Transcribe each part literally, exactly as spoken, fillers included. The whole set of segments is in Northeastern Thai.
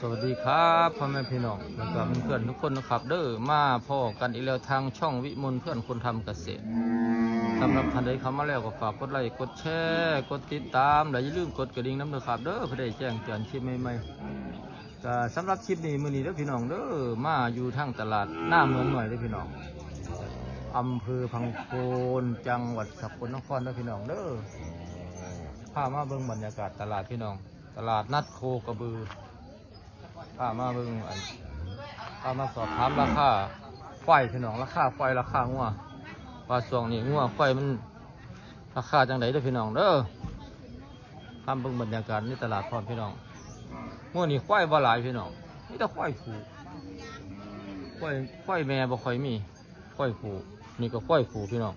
สวัสดีครับพ่อแม่พี่น้อง แล้วก็เพื่อนๆทุกคนนะครับ เด้อ มาพ้อกันอีกแล้วทางช่องวิมลเพื่อนคนทำเกษตร สำหรับท่านใดเข้ามาแล้วก็ฝากกดไลค์ กดแชร์ กดติดตาม และอย่าลืมกดกระดิ่งนำเด้อครับ เด้อ เพื่อได้แจ้งเตือนคลิปใหม่ๆ ก็สำหรับคลิปนี้มื้อนี้เด้อพี่น้องเด้อ มาอยู่ทางตลาดหน้าเมืองหน่อยเด้อพี่น้อง อำเภอพังโคน จังหวัดสกลนครเด้อพี่น้องเด้อ พามาเบิ่งบรรยากาศตลาดพี่น้อง ตลาดนัดโคกระบือ พามาเบิ่งอัน พามาสอบถามราคาควายพี่น้อง ราคาควาย ราคางัว ว่าช่วงนี้งัวควายมันราคาจังใดเด้อพี่น้องเด้อ พาเบิ่งบรรยากาศในตลาดพร้อมพี่น้อง มื้อนี้ควายบ่หลายพี่น้อง มีแต่ควายผู ควาย ควายแม่บ่ค่อยมี ควายผู นี่ก็ควายผูพี่น้อง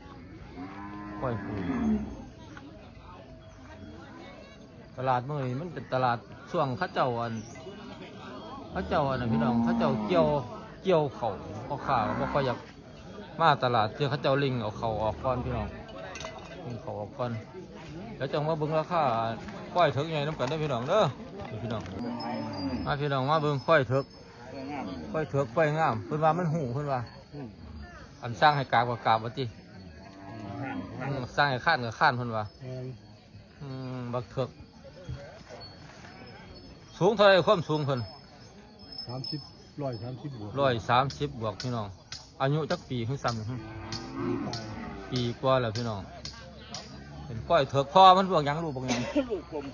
ควายผู ตลาดมื้อนี้มันเป็นตลาดช่วงเขาเจ้าอัน เขาเจ้าอันนั้นพี่น้อง เขาเจ้าเกี่ยว เกี่ยวเข้า พ่อค้าก็บ่ค่อยอยากมาตลาด เทื่อเขาเจ้าเล็งเอาเข้าออกก่อนพี่น้อง เล็งเข้าออกก่อน แล้วจั่งมาเบิ่งราคาควายเถิกใหญ่นำกันเด้อพี่น้องเด้อ นี่พี่น้อง มาพี่น้องมาเบิ่งควายเถิก ควายเถิกควายงาม เพิ่นว่ามันหูเพิ่นว่า อันสั่งให้กราบก็กราบว่าติ อืม สั่งให้คานก็คานเพิ่นว่า แม่น อืม บักเถิก สูงเท่าใดความสูงเพิ่น สามสิบ ร้อยสามสิบบวก ร้อยสามสิบบวกพี่น้อง อายุจักปีคือส่ำนี่ ปีกว่าแล้วพี่น้อง เป็นควายเถิก พ่อมันพวกหยัง ลูกบักหยัง ลูกกลม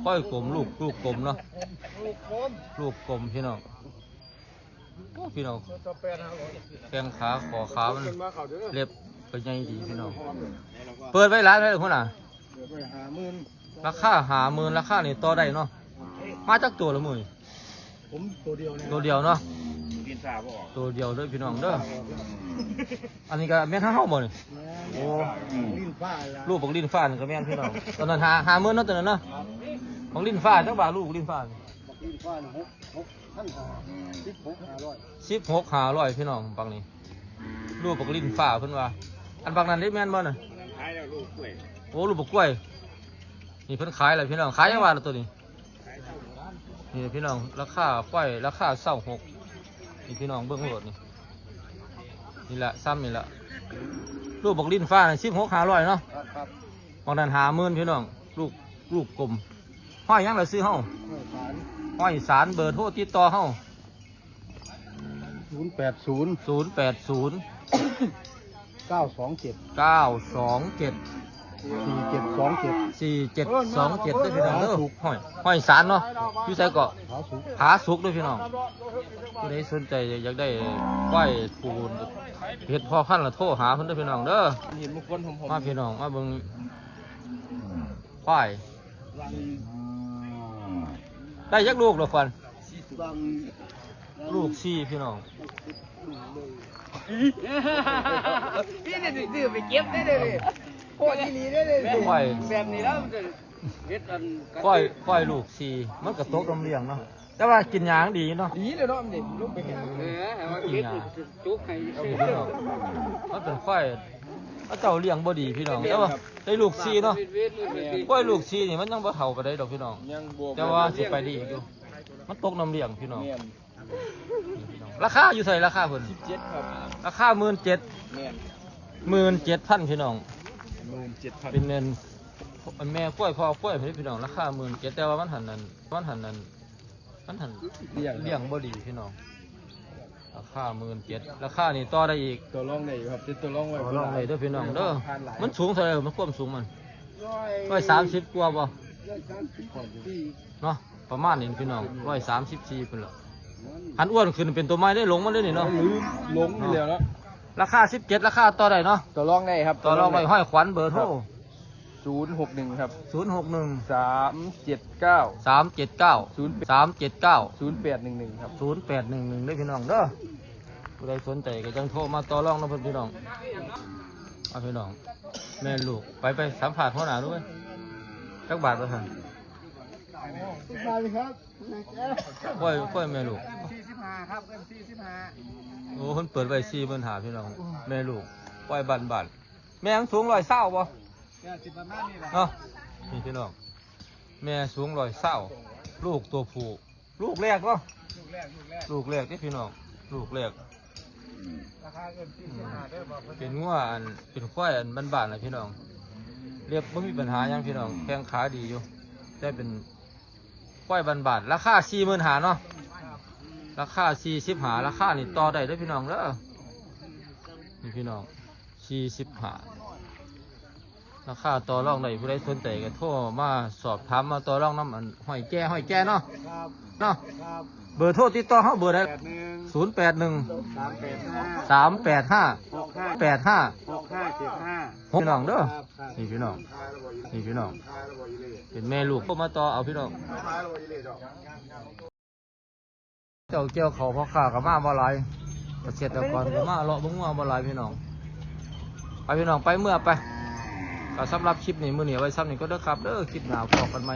ควายกลม ลูก ลูกกลมเนาะ ลูกกลม ลูกกลมพี่น้อง โอ้ พี่น้อง แข้งขาข้อขามัน เล็บก็ใหญ่ดีพี่น้อง เปิดไว้หลายเท่าใดพุ่นน่ะ เปิดไว้ห้าหมื่น ราคาห้าหมื่น ราคานี่ต่อได้เนาะ มาจักตัวละมื้อนี้ ผมตัวเดียวเนี่ย ตัวเดียวเนาะ ดินสาบ่ออก ตัวเดียวเด้อพี่น้องเด้อ อันนี้ก็แม่นเฮาบ่นี่ แม่น โอ้ ลิ้นฟ้าละ ลูกบักลิ้นฟ้านี่ก็แม่นพี่น้อง ตอนนั้นห้า ห้าหมื่นเนาะ ตอนนั้นเนาะ บักลิ้นฟ้าจักบาท ลูกบักลิ้นฟ้านี่ บักลิ้นฟ้านี่หก หกพันห้า สิบหกห้าร้อย สิบหกห้าร้อยพี่น้อง บักนี้ ลูกบักลิ้นฟ้าเพิ่นว่า อันบักนั้นได้แม่นบ่น่ะ ขายแล้วลูกกล้วย โอ้ ลูกบักกล้วย นี่เพิ่นขายแล้วพี่น้อง ขายจักบาทละตัวนี้ นี่พี่น้อง ราคาควาย ราคาซาวหก นี่พี่น้องเบิ่งโลดนี่ นี่แหละ ส่ำนี่แหละ ลูกบักลิ้นฟ้าน่ะ สิบหกห้าร้อยเนาะ ครับ ครับ บักนั้นห้าหมื่นพี่น้อง ลูก ลูกกลม ห้อยหยังล่ะชื่อเฮา ห้อยสาร ห้อยสาร เบอร์โทรติดต่อเฮา ศูนย์แปดศูนย์ ศูนย์แปดศูนย์ เก้าสองเจ็ด เก้าสองเจ็ด สี่เจ็ดสองเจ็ด สี่เจ็ดสองเจ็ด เด้อพี่น้องเด้อ ห้อย ห้อยสารเนาะ อยู่ไสเกาะ ผาสุก ผาสุกเด้อพี่น้อง ผู้ใดสนใจอยากได้ควายผูเฮ็ดพ่อพันธุ์ละโทรหาเพิ่นเด้อพี่น้องเด้อ เห็นบางคนหอมๆ มาพี่น้อง มาเบิ่งควาย ได้จักลูกแล้วขวัญ ลูกสี่พี่น้อง นี่เนี่ยดื้อไปเก็บได้เลย โคตรอีหลีได้เลย ควาย แบบนี้แล้วมันจะเฮ็ดอัน ควาย ควายลูกสี่ มันก็ตกน้ำเลี้ยงเนาะ แต่ว่ากินหญ้าดีเนาะ ดีเลยเนาะ มันเด็กลูกไปเห็น เออ ให้มันเก็บจุกให้ เอาพี่น้อง มันเป็นควาย เขาเจ้าเลี้ยงบ่ดีพี่น้อง แต่ว่าได้ลูกสี่เนาะ ควายลูกสี่นี่มันยังบ่เฒ่าปานใดดอกพี่น้อง ยังบ่ แต่ว่าสิไปดีอีกอยู่ มันตกน้ำเลี้ยงพี่น้อง แม่น ราคาอยู่ไส ราคาเพิ่น สิบเจ็ด ครับ ราคา หมื่นเจ็ด แม่น หมื่นเจ็ดพันพี่น้อง หมื่นเจ็ดพัน เป็นแม่น แม่ควายพ่อควายพี่น้อง ราคา หมื่นเจ็ด แต่ว่ามันหันนั่น มันหันนั่น มันหัน เลี้ยง เลี้ยงบ่ดีพี่น้อง ราคา หมื่นเจ็ด ราคานี่ต่อได้อีก ต่อรองได้อยู่ครับ ติดต่อรองไว้ ต่อรองได้เด้อพี่น้องเด้อ ผ่านหลาย มันสูงเท่าใด มันความสูงมัน ร้อย ร้อยสามสิบกว่าบ่ ร้อยสามสิบสี่ เนาะ ประมาณนี้พี่น้อง ร้อยสามสิบสี่ พุ่นละ หันอ้วนขึ้นเป็นตัวใหม่ได้ หลงมาได้นี่เนาะ หลงนี่แล้วเนาะ ราคา สิบเจ็ด ราคาต่อได้เนาะ ต่อรองได้ครับ ต่อรองได้ ห้อยขวัญ เบอร์โทร ครับ ศูนย์หกหนึ่ง ครับ ศูนย์หกหนึ่ง สามเจ็ดเก้า สามเจ็ดเก้า ศูนย์ สามเจ็ดเก้า ศูนย์แปดหนึ่งหนึ่ง ครับ ศูนย์แปดหนึ่งหนึ่ง เด้อพี่น้องเด้อ ผู้ใดสนใจก็จั่งโทรมาต่อรองนะเพิ่นพี่น้อง เอาพี่น้อง แม่ลูก ไป ไปสัมภาษณ์หัวหน้าดูเว้ย จักบาทบ่ซั่น สิบบาทครับ ค่อย ค่อยแม่ลูก สี่สิบห้าครับ เอิ้นสี่สิบห้า โอ้ เพิ่นเปิดไว้ สี่หมื่นห้า พี่น้อง แม่ลูก ค่อยบ้านๆ แม่สูงร้อยซาวบ่ ก็สิประมาณนี้แหละ เนาะ นี่พี่น้อง แม่สูงร้อยซาว ลูกตัวผู้ ลูกแรกเนาะ ลูกแรก ลูกแรก ลูกแรกเด้อพี่น้อง ลูกแรก ราคาเกินสี่สิบห้าเด้อ บอกเพิ่น เป็นงัวอัน เป็นควายอันบ้านๆนะพี่น้อง เรียบบ่มีปัญหาหยังพี่น้อง แข้งขาดีอยู่ แต่เป็นควายบ้านๆ ราคาสี่หมื่นห้าเนาะ ราคาสี่สิบห้า ราคานี่ต่อได้เด้อพี่น้องเด้อ นี่พี่น้อง สี่สิบห้า ราคาต่อรองได้ ผู้ใดสนใจก็โทรมาสอบถามมาต่อรองนำอันห้อยแก่ ห้อยแก่เนาะ ครับ เนาะ ครับ เบอร์โทรติดต่อเฮาเบอร์ใด แปดหนึ่ง ศูนย์แปดหนึ่ง สามแปดห้า สามแปดห้า หกห้า แปดห้า หกห้าเจ็ดห้า หก พี่น้องเด้อ ครับ ครับ นี่พี่น้อง นี่พี่น้อง เป็นแม่ลูกโทรมาต่อเอาพี่น้อง เจ้าเกี่ยวเขาวพ่อค้าก็มาบ่หลาย เกษตรกรก็มาเลาะเบิ่งงัวบ่หลายพี่น้อง ไปพี่น้องไปเมือไป ก็สำหรับคลิปนี้มื้อนี้เอาไว้ส่ำนี้ก่อนเด้อครับเด้อ คลิปหน้าพ้อกันใหม่